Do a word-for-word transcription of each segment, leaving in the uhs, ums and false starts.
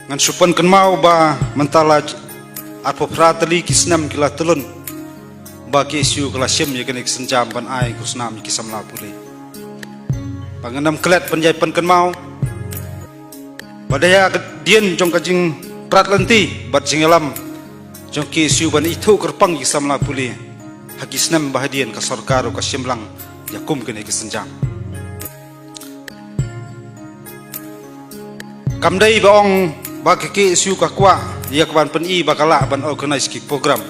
Ngan shu pynkynmaw ba mynta la arphew phra tylli ki snem ki la tylli ba K S U ka la shim ïa kane ka sienjam ban ai khusnam ïa ki samla pule. Ba ngan ym klet ban ïai pynkynmaw ba da ïa ka dien jong ka jingprat lynti bad jingïalam jong K S U ban ithuh kyrpang ïa ki samla pule ha ki snem ba hadien ka sorkar ruh ka shim lang ïa kum kane ka sienjam. Kam dei ba ong ba ka K S U ka kwah ïa ka ban pyni ba ka lah ban organise ki program.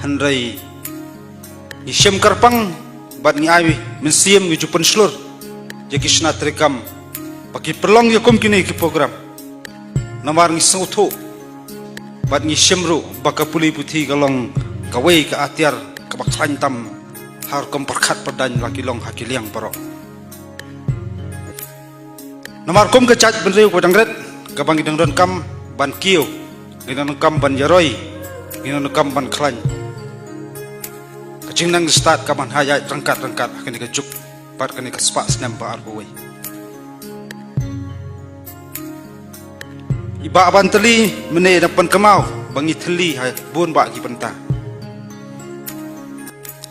Hynrei ngi shim kyrpang bad ngi ai mynsiem ngi ju pynshlur ïa ki shna treikam ba ki pynlong ïa kum kine ki program. Namar ngi sngewthuh bad ngi shim ruh ba ka pule puthi ka long kawei ka atiar kaba khlaiñ tam ha rukom pyrkhat pyrdaiñ la ki long ha ki liang baroh. Namar kum ka jaitbynriew kaba dang rit kaba ngi dang donkam ban kiew, ngi dang donkam ban ïaroi, ngi dang donkam ban khlaiñ. Ka jingnang stad ka ban ha ïaid ryngkat ryngkat ha kane ka juk bad kane ka spah snem ba arphew wei. I Bah Bantali mynne da pynkynmaw ba ngi thylli ha bun bah ki bynta.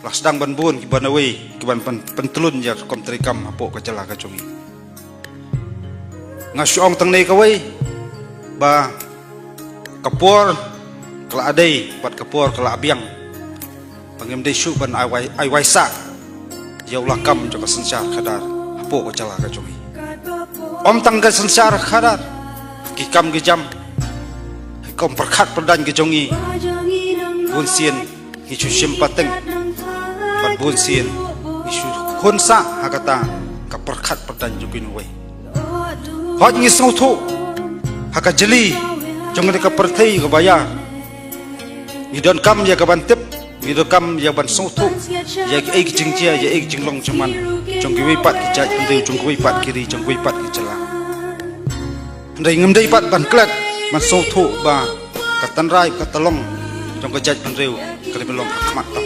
La sdang ban bun ki ban awei ki ban pyn- pyntlun ïa rukom treikam hapoh ka jylla ka jong ngi. Nga shu ong tang ne kawei ba ka por ka la dei bad ka por ka la biang. Ba ngim dei shuh ban ai wai, ai wai sah ïa u lakam jong ka synshar khadar hapoh ka jylla ka jong ngi. Ym tang ka synshar khadar, ki kam ki jam, ki kam pyrkhat pyrdaiñ ka jong ngi, bun sien ngi shu shim pateng bad bun sien ngi shu khun sah ha kata ka pyrkhat pyrdaiñ jong kine wei. Hooid ngi sngewthuh ha ka jylliew jong kane ka pyrthei kaba ïar. Ngi donkam ïa ka ban tip, ngi donkam ïa ban sngewthuh ïa kiei ki jingjia, ïa kiei ki jinglong jingman jong kiwei pat ki jaitbynriew, jong kiwei pat ki ri, jong kiwei pat ki jylla. Hynrei ngim dei pat ban klet ban sngewthuh ba ka tynrai ka tyllong jong ka jaitbynriew ka dei ban long ha khmat tam.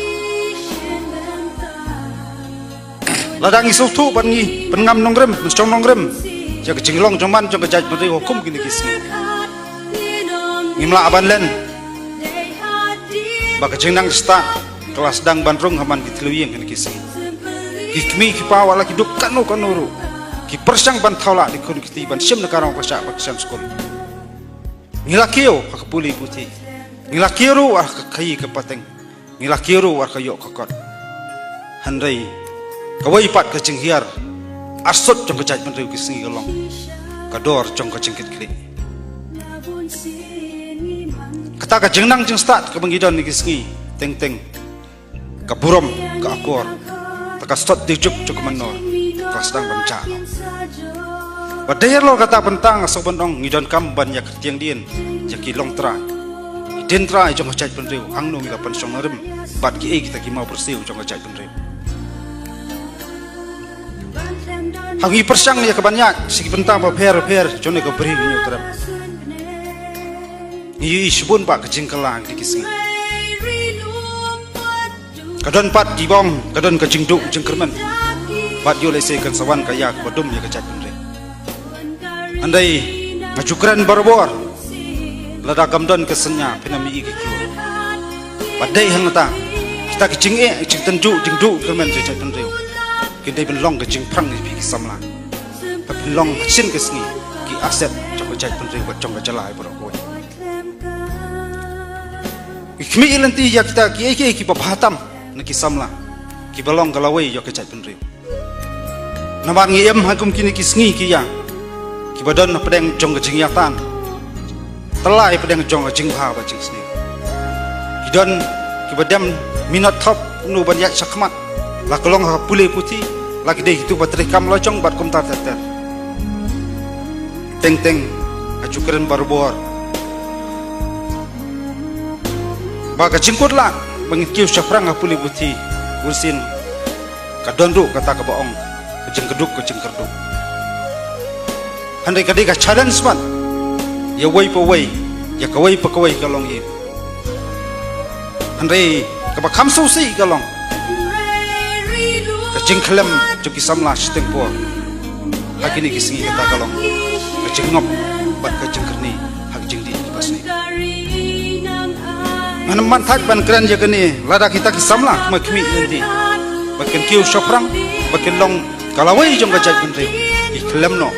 Lada ngi sngewthuh bad ngi pynngam nongrim, pynshong nongrim ïa ka jinglong jingman jong ka jaitbynriew ha kum kine ki sngi, ngim lah ban len ba ka jingnang stad ka la sdang ban rung ha man ki thliew ïing kine ki sngi. Ki kmie ki paw la ki duk kano kano ruh, ki pyrshang ban thaw lah da ki khun ki kti ban shim na ka rong ka shah bad ka shan skul. Ngi la kiew ha ka pule puthi, ngi la kiew ruh ha ka khaïi ka pateng, ngi la kiew ruh ha ka ïoh ka kot. Hynrei kawei pat ka jinghiar arsut jong ka jaitbynriew ki sngi ka long ka dor jong ka jingkitkhlieh. Kata ka jingnang jingstad kaba ngi don ha ki sngi, teng teng ka burom, ka akor, ta ka sot dei juk jong ka mynnor ka sdang ban jah. Bad dei halor kata bynta nga sngew ban ong ngi donkam ban ïa kyrtiang dien ïa ki longtrai, ki dientrai jong ka jaitbynriew, hangno ngi la pynshong nongrim bad kiei kita ki mawbyrsiew jong ka jaitbynriew. Ha ngi pyrshang ïa ka ban ïaid sha ki bynta bapher bapher jong kane ka Bri Hynñiewtrep. Ngi ïohi shibun ba ka jingkylla ha kine ki sngi. Ka don pat kiba ong ka don ka jingduh jingkyrmen bad ïoh lehse kan sa wan ka ïa kaba dum ïa ka jaitbynriew. Hynrei nga ju kren barabor, lada kam don ka synñia phin ym ïohi ki klur. Bad dei hangta kita ki jingeh jingtynjuh jingduh kyrmen jong ka jaitbynriew kin dei ban long ka jingpyrshang ïa phi ki samla. Ba phin long ha sien ka sngi ki asset jong ka jaitbynriew bad jong ka jylla baroh kawei. Ngi khmih lynti ïa kita kiei kiei kiba bha tam na ki samla kiba long ka lawei ïa ka jaitbynriew. Namar ngi im ha kum kine ki sngi ki ïa kiba don hapdeng jong ka jingïatan, te la hapdeng jong ka jingbha bad jingsniew. Ki don kiba dem minot thop kumno ban ïaid shakhmat, la ka long ha ka pule puthi, la ki dei kitu ba trei kam la jong bad kumta ter ter. Teng teng nga ju kren barabor ba ka jingkut lah ba ngin kiew shaphrang ha pule puthi, bunsien ka don ruh kata kaba ong ka jingkyrduh ka jingkyrduh. Hynrei ka dei ka challenge pat ïa uwei pa uwei, ïa kawei pa kawei ka long ïa. Hynrei kaba kham sngewsih ka long ka jingkhlem jong ki samla shiteng por ha kine ki sngi kata ka long ka jingngop bad ka jingkyrni. Ngan ym man thait ban kren ïa kane lada kita ki samla, ki khmih lynti, ba kin kiew shaphrang, ba kin long ka lawei jong ka jaitbynriew, ki khlem noh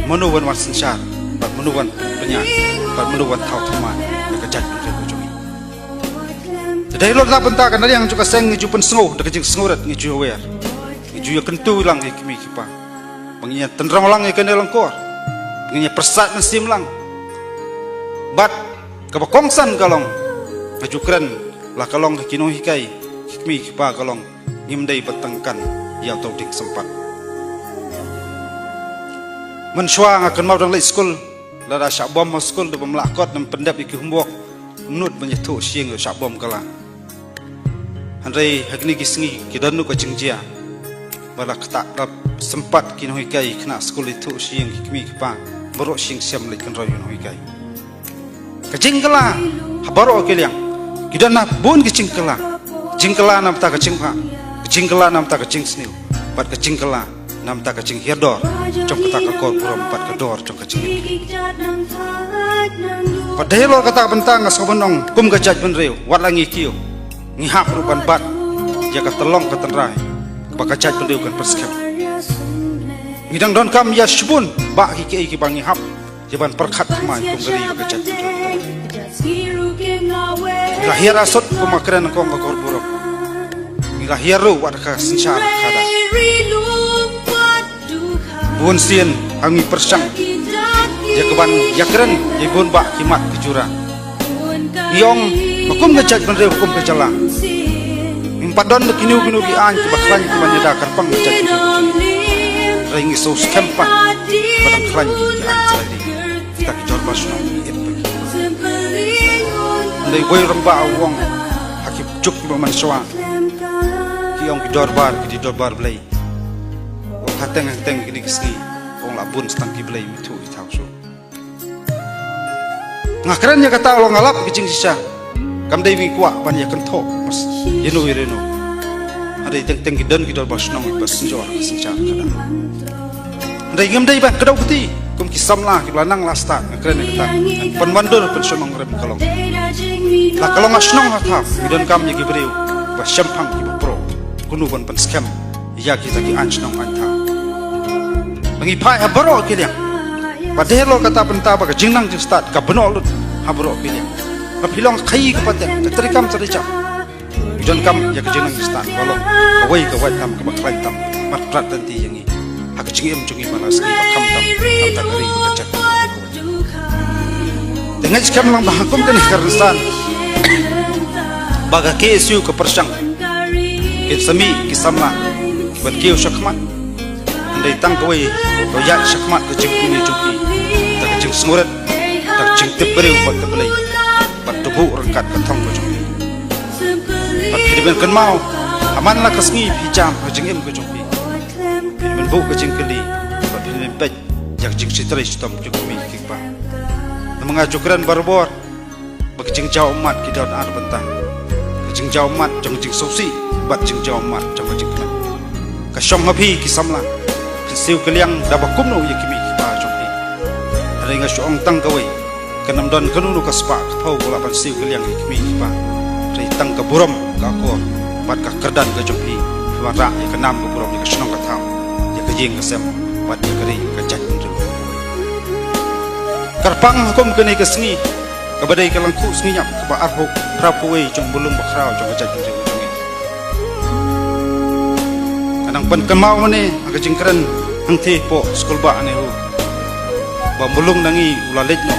mano ban wan synshar, bad mano ban pynïaid, bad mano ban thaw thymmai ïa ka jaitbynriew ka jong ngi. Te dei halor kata ka bynta, ka na liang jong ka seng ngi ju pynsngew da ka jingsngewrit, ngi ju ïawer, ngi ju ïakyntu lang ïa ki kmie ki kpa ba ngin ïa tynrong lang ïa kane lyngkor, ba ngin ïa pyrsad mynsiem lang. Bad kaba kongsan ka long, nga ju kren, la ka long ha ki nonghikai, ki kmie ki kpa, ka long ngim dei ban tyngkan ïa uto u dieng sympat. Mynshuwa nga kynmaw dang leit skul, lada shah bom ha skul, da bym lah kot, ym pyndep ïa ki homework, ym nud ban ïathuh sha ïing, shah bom kylla. Hynrei ha kine ki sngi ki don noh ka jingjia ba la ktah, la sympat ki nonghikai, ki khynnah skul ïathuh sha ïing, ki kmie ki kpa baroh sha ïing sem leit kynroi ïa u nonghikai. Ka jingkylla ha baroh ki liang, ki don na bun ki jingkylla. Jingkylla na bynta ka jingpang, ka jingkylla na bynta ka jingsniew, bad ka jingkylla na bynta ka jinghiar dor jong kata ka kor burom bad ka dor jong ka jingim. Bad dei halor kata ka bynta nga sngewbha ban ong, kum ka jaitbynriew, wat la ngi kiew, ngi hap ruh ban bat ïa ka tyllong ka tynrai kaba ka jaitbynriew kan pynskhem. Ngi dang donkam ïa shibun bah ki, kiei kiba ngi hap ïa ban pyrkhat thymmai kum ka ri bad ka jaitbynriew. Ngi la hiar asut, kum nga kren, kong, ka kor burom. Ngi la hiar ruh wat ka synshar khadar. Bun sien ha ngi pyrshang ïa ka ban ïakren ïa bun bah ki mat ki jura. Ngi ong, ba kum ka jaitbynriew, kum ka jylla, ngim pat don da kino kino ki aiñ kiba khlaiñ kiban ïada kyrpang ka jaitbynriew. Hynrei ngi sngewskhem pat ba dang khlaiñ ki, ki aiñ, ki lade, kita ki dorbar shnong, ngi ïeit bha ïa ki. Hynrei uwei u rangbah u ong, ha ki juk kiba mynshuwa, ki ong ki dorbar ki dei dorbar Blei. Wat ha teng ha teng kine ki sngi, ong la bun sa tang ki blei, ym ithuh ithaw shuh. Nga kren ïa kata halor nga lap ka jingshisha. Kam dei ba ngi kwah ban ïa kynthoh mas ïano ïano. Hynrei teng teng ki don ki dorbar shnong kiba synjor ka synshar khadar. Hynrei ngim dei ban kdew kti kum ki samla kiba la nang la stad, nga kren ïa kata. Pynwandur pynshong nongrim ka long, la ka long ha shnong ha thaw, ngi donkam ïa ki briew ba shemphang, kiba pro, kumno ban pynskhem ïa kita ki aiñ shnong aiñ thaw. Ba ngi phai ha baroh ki liang. Bad dei halor kata ka bynta ba ka jingnang jingstad ka bun lut ha baroh ki liang. Ba phi long khaii ka pateng, ka treikam treijam, ngi donkam ïa ka jingnang jingstad ba long kawei ka wait tam, kaba khlaiñ tam, bad prat lynti ïa ngi ha ka jingim jong ngi man la sngi ba kham tam, tam ha ka ri ka jaid. Te nga ngeit skhem lang ba ha kum kane ka rynsan ba ka K S U ka pyrshang, kin sa mih ki samla kiban kiew shakhmat. Hynrei tang kawei, to ïaid shakhmat ka jingpyni jong phi da ka jingsngewrit, da ka jingtip briew bad ka Blei, bad to buh ryngkat ka thong ka jong phi. Bad phi dei ban kynmaw, ha man la ka sngi phi jam ha ka jingim ka jong phi, phi dei ban buh ka jingkylli, bad phi dei ban peit ïa ka jingshitrai shitom jong ki kmie ki kpa. Namar nga ju kren barabor ba ka jingjaw ummat ki don ar bynta. Ka jingjaw ummat jong ka jingsngewsih bad jingjaw ummat jong ka jingkmen. Ka shong ha phi ki samla, phin siew kylliang da ba kumno ïa ki kmie ki kpa jong phi. Hynrei nga shu ong tang kawei, kan ym don kano kano ka spah ka phew ba lah ban siew kylliang ïa ki kmie ki kpa. Hynrei tang ka burom, ka akor bad ka kyrdan ka jong phi, phi wanrah ïa ka nam ka burom ïa ka shnong ka thaw, ïa ka ïing ka sem, bad ïa ka ri ka jaitbynriew. Kyrpang ha kum kane ka sngi, kaba dei ka Lyngkhuh Sngi Ïap kaba arphew, phra phew wei jong u Myllung Bakhraw jong ka jaitbynriew jong ngi. Nga dang pynkynmaw mynne ha ka jingkren hangtei hapoh skul bah NEHU ba u Myllung na ngi u la leit noh,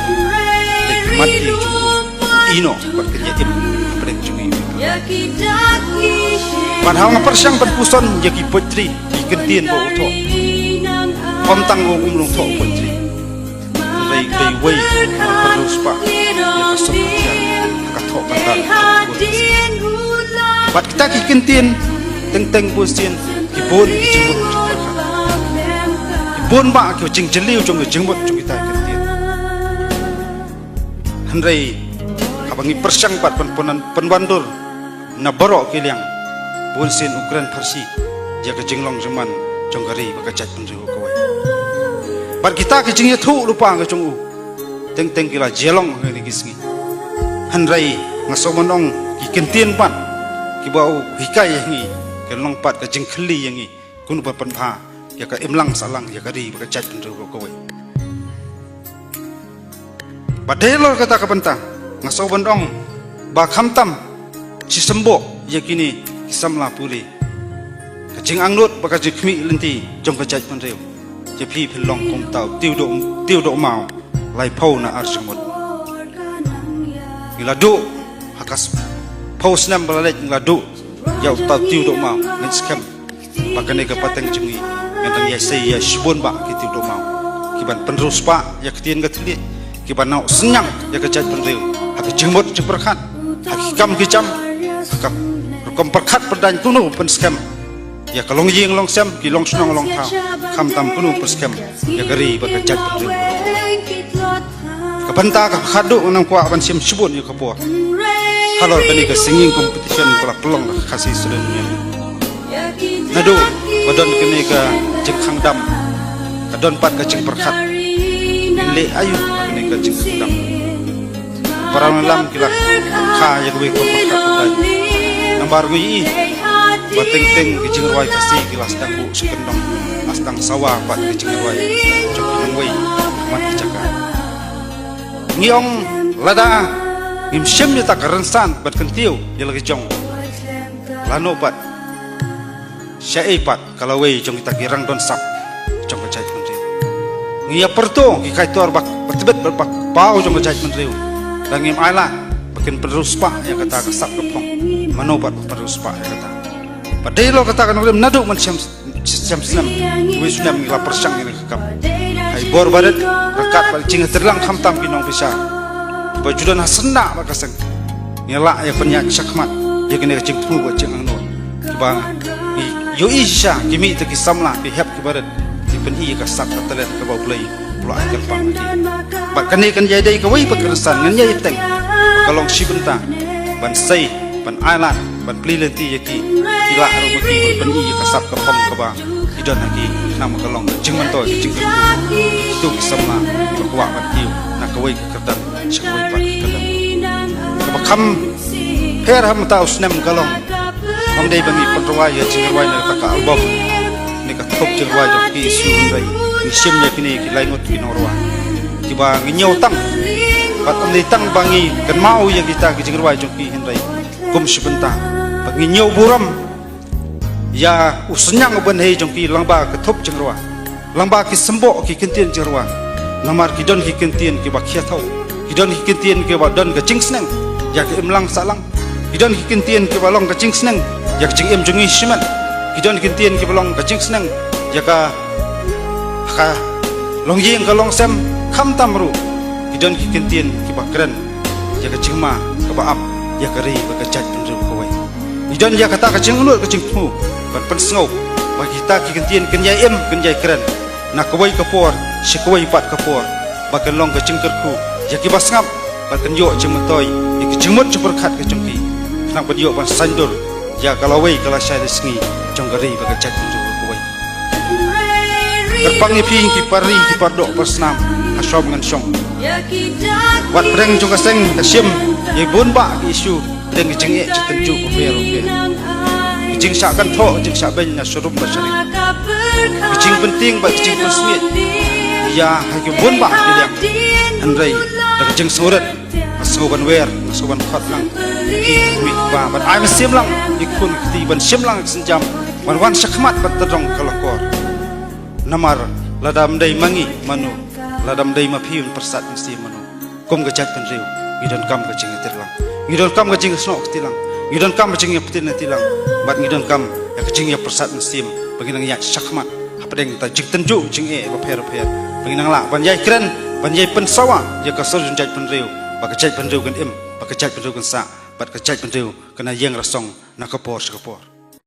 leit mat ïa jong u, ïeh noh bad ka ïa im hapdeng jong ngi. Bad haba nga pyrshang ban puson ïa ki poetry, ki kyntien ba u thoh, ym tang u Myllung thoh poetry. Hynrei dei uwei u nongpynroi spah ïa ka song ka thiar ha ka thoh ka than. Bad kita ki kyntien teng teng bun sien ki bun ki jingmut jingpyrkhat, ki bun bah ki jingjylliew jong ki jingmut jong kita ki kyntien. Hynrei haba ngi pyrshang bad pyn, pyn, pynwandur na baroh ki liang, bun sien u kren pharshi ïa ka jinglong jingman jong ka ri bad ka jaitbynriew kawei. Bad kita ki jingïathuh lypa ka jong u teng teng ki la jia long ha kine ki sngi. Hynrei Nga sngewbha ban ong ki kyntien pat kiba u hikai ïa ngi, kan long pat ka jingkylli ïa ngi, kumno ban pynbha ïa ka imlang sahlang ïa ka ri bad ka jaitbynriew kawei. Bad dei halor kata ka bynta nga sngewbha ban ong ba khamtam shi symboh ïa kine ki samla pule, ka jingangnud bad ka jingkhmih lynti jong ka jaitbynriew. Ïa phi phin long kum uta u tiew doh, tiew doh maw laiphew na ar jingmut. Ngi la duh ha ka s-, phew snem ba la leit ngi la duh ïa uta u tiew doh maw. Ngi skhem ba kane ka pateng jong ngi ngan dang ïa sei ïa shibun bah ki tiew doh maw ki ban pynriewspah ïa ka ktien ka thylliej, ki ban noh synñiang ïa ka jaitbynriew ha ka jingmut jingpyrkhat, ha ki kam ki jam, ha ka rukom pyrkhat pyndaiñ kumno pynskhem ïa ka longïing longsem, ki longshnong longthaw, khamtam kumno pynskhem ïa ka ri bad ka jaitbynriew. Ka bynta ka khadduh ngan ym kwah ban shim shibun ïa ka por halor kane ka singing competition ba la pynlong da ka Khasi Students' Union. Naduh ba don kane ka jingkhang dam, ka don pat ka jingpyrkhat. Ngin leh aïu ha kane ka jingkhang dam? Para nongïalam ki la kha ïa kawei ka pyrkhat ka dei. Namar ngi ïohi ba teng teng ki jingrwai Khasi ki la sdang buh sha kyndong, la sdang sawa pat ki jingrwai jong ki nongwei man ki jaka. Ngi ong lada ngim shim ïa kata ka rynsan bad kyntiew ïa la ki jong, lano pat shaei pat ka lawei jong kita ki rangdon sap jong ka jaitbynriew. Ngi ïa pyrto ki kaitor ba, ba tbit bad ba paw jong ka jaitbynriew. Lada ngim ailad ba kin pynriewspah ïa kata ka sap ka phong, mano pat ba pynriewspah ïa kata? Bad dei halor kata ka nongrim naduh mynshem, shem snem, wei snem ngi la pyrshang ïa ka kam. Ha i bor barit ryngkat bad jingïatreilang khamtam ki nongbishar ba ju don ha syndah bad ka seng. Ngi lah ïa pynïaid shakhmat ïa kane ka jingthmu bad jingangnud. Kiba ngi ïohi shisha ki mih te ki samla, ki hep ki barit, ki pyni ïa ka sap ka talent kaba U Blei u la ai kyrpang ha ki. Bad kane kan ïai dei kawei pat ka rynsan, ngan ïai teng ba ka long shi bynta ban sei, ban ailad, ban plie lynti ïa ki, ki lah ruh ba ki ban pyni ïa ka sap ka phong kaba ki don ha ki, khnang ba ka long ka jingmyntoi ka jingkyrkhu ïa kito ki samla kiba kwah ban kiew na kawei ka kyrdan sha kawei pat ka kyrdan. Kaba kham pher ha mynta u snem ka long, ym dei ba ngi pynrwai ïa jingrwai na kata ka album, ne ka thup jingrwai jong ki issue, hynrei ngi shim ïa kine ki lai ngut ki nongrwai kiba ngi ñiew tang. Bad ym dei tang ba ngi kynmaw ïa kita ki jingrwai jong ki, hynrei kum shi bynta ba ngi ñiew burom ïa u synñiang u bynhei jong ki lyngba ka thup jingrwai, lyngba ki symboh ki kyntien jingrwai. Namar ki don ki kyntien kiba khia thew, ki don ki kyntien kiba don ka jingsneng ïa ka imlang sahlang, ki don ki kyntien kiba long ka jingsneng ïa ka jingim jong ngi shimet, ki don ki kyntien kiba long ka jingsneng ïa ka, ka longïing ka longsem. Khamtam ruh ki don ki kyntien kiba kren ïa ka jingma kaba ap ïa ka ri bad ka jaitbynriew kawei. Ngi don ïa kata ka jingangnud ka jingthmu ban pynsngew ba kita ki kyntien kin ïai im, kin ïai kren na kawei ka por sha kawei pat ka por, ba kan long ka jingkyrkhu ïa kiba sngap, ba kan ïoh jingmyntoi ïa ki jingmut jingpyrkhat ka jong ki, khnang ban ïoh ban saiñdur ïa ka lawei ka lashai lashisngi jong ka ri bad ka jaitbynriew kawei. Kyrpang ïa phi ki para ri, ki para doh para snam ha shwa ba ngan shong. Wat pdeng jong ka seng ka shim ïa bun bah ki issue, pdeng ki jingeh jingtynjuh bapher bapher, ki jingshah kynthoh, ki jingshah beiñ na sharum bad sharing, ki jingpyntieng bad ki jingpynsmiej ïa ha ki bun bah ki liang. Hynrei da ka jingsngewrit nga sngew ban wer, nga sngew ban khot lang ïa ki khmih ki kpa ban ai mynsiem lang ïa ki khun ki kti ban shim lang ïa ka sienjam, ban wan shakhmat ban tyrrong ka lyngkor. Namar lada ym dei ma ngi mano, lada ym dei ma phi un pyrsad mynsiem mano? Kum ka jaitbynriew ngi donkam ka jingïatreilang, ngi donkam ka jingïasnoh kti lang, ngi donkam ka jingïapyntngen kti lang, bad ngi donkam ïa ka jingïapyrsad mynsiem ba ngin nang ïaid shakhmat hapdeng ka jingtynjuh jingeh bapher bapher, ba ngin nang lah ban ïai kren, ban ïai pynsawa ïa ka sur jong jaitbynriew, ba ka jaitbynriew kan im, ba ka jaitbynriew kan sah, bad ka jaitbynriew kan ïeng rasong na ka por sha ka por.